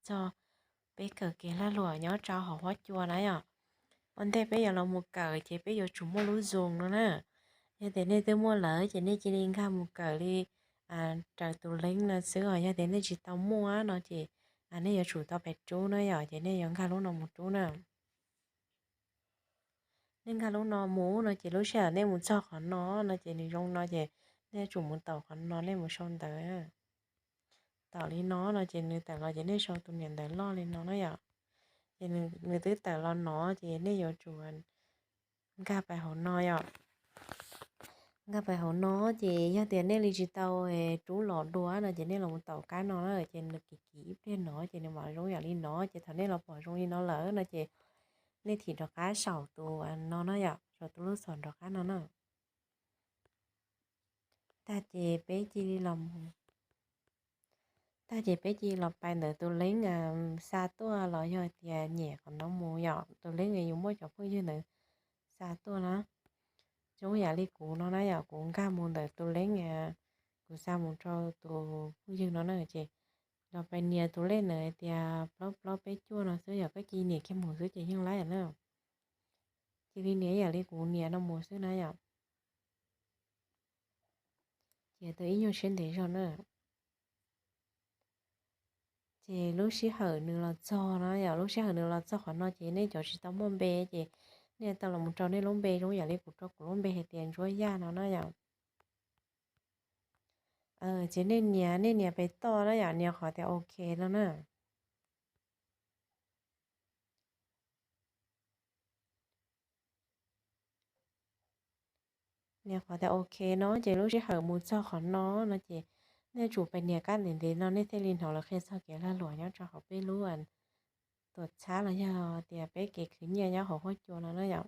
txog peb kawm kev lag luam nyob rau hauv huab cua na yom. Ua ntej peb yuav los mus kawm ces peb yuav tsum muaj lub Zoom no na. Yog tias nej twb muaj lawm ces nej cia li nkag mus kawm li raws tus link no xwb os. Yog tias nej tsis tau muaj no ces nej yuav tsum tau pes rub na yom, ces nej yuav nkag lub no mus rub na. Nej nkag lub no mus no ces lub sij hawm nej mus txog qhov no no ces nws zoo no ces nej yuav tsum mus taum qhov no, nej mus sau ntawv. Taum li no no ces nws tawm los ces nej sau tus niam ntawv loj li no na yom. Ces nws twb tawm los no ces nej yuav tsum nkag pais hauv no yom. Nkag pais hauv no ces yog tias nej li tsis tau rub los dua no ces nej los taum kab no na, ces nws kim kim ib pliag no ces nws mam zoo yam li no. Ces thaum nej los pom zoo li no lawm no ces nej thim rov qab saum tus no na yom, saum tus lub xom rov qab no na. Tag ces peb cia li los, tag ces peb cia li los pais ntawm tus link xa tuaj los yog tias nyem qhov no mus yom, tus link yus muab cov phooj ywg ntawd xa tuaj na. Zoo yam li kuv no na yom, kuv nkag mus ntawm tus link kuv xa mus rau tus phooj ywg no na, ces los pais nias tus lej ntawd tias plaub plaub peb cuaj no xwb yom, koj cia li nias kiag mus xwb ces yeej laib na. Cia li nias yam li kuv nias no mus xwb na yom. Ces tau ib nyuag siab ntev zog na. Ces lub sij hawm nws los txog no yom, lub sij hawm nws los txog qhov no ces nej cov tsis tau muaj npe ces nej tau los mus rau nej lub npe zoo yam li kuv rau kuv lub npe hais tias Ntsuab Yaj no na yom. Ces nej nias, nej nias pes toj na yom, nias qhov tias ok no na. Nias qhov tias ok no ces lub sij hawm mus txog qhov no no ces nej tsum pes nias kab ntev ntev no nej thiaj li hnov lawv qhia txog kev lag luam nyob rau hauv peb lub tuam txhab los yog tias peb kev khwv nyiaj nyob hauv huab cua no na yom.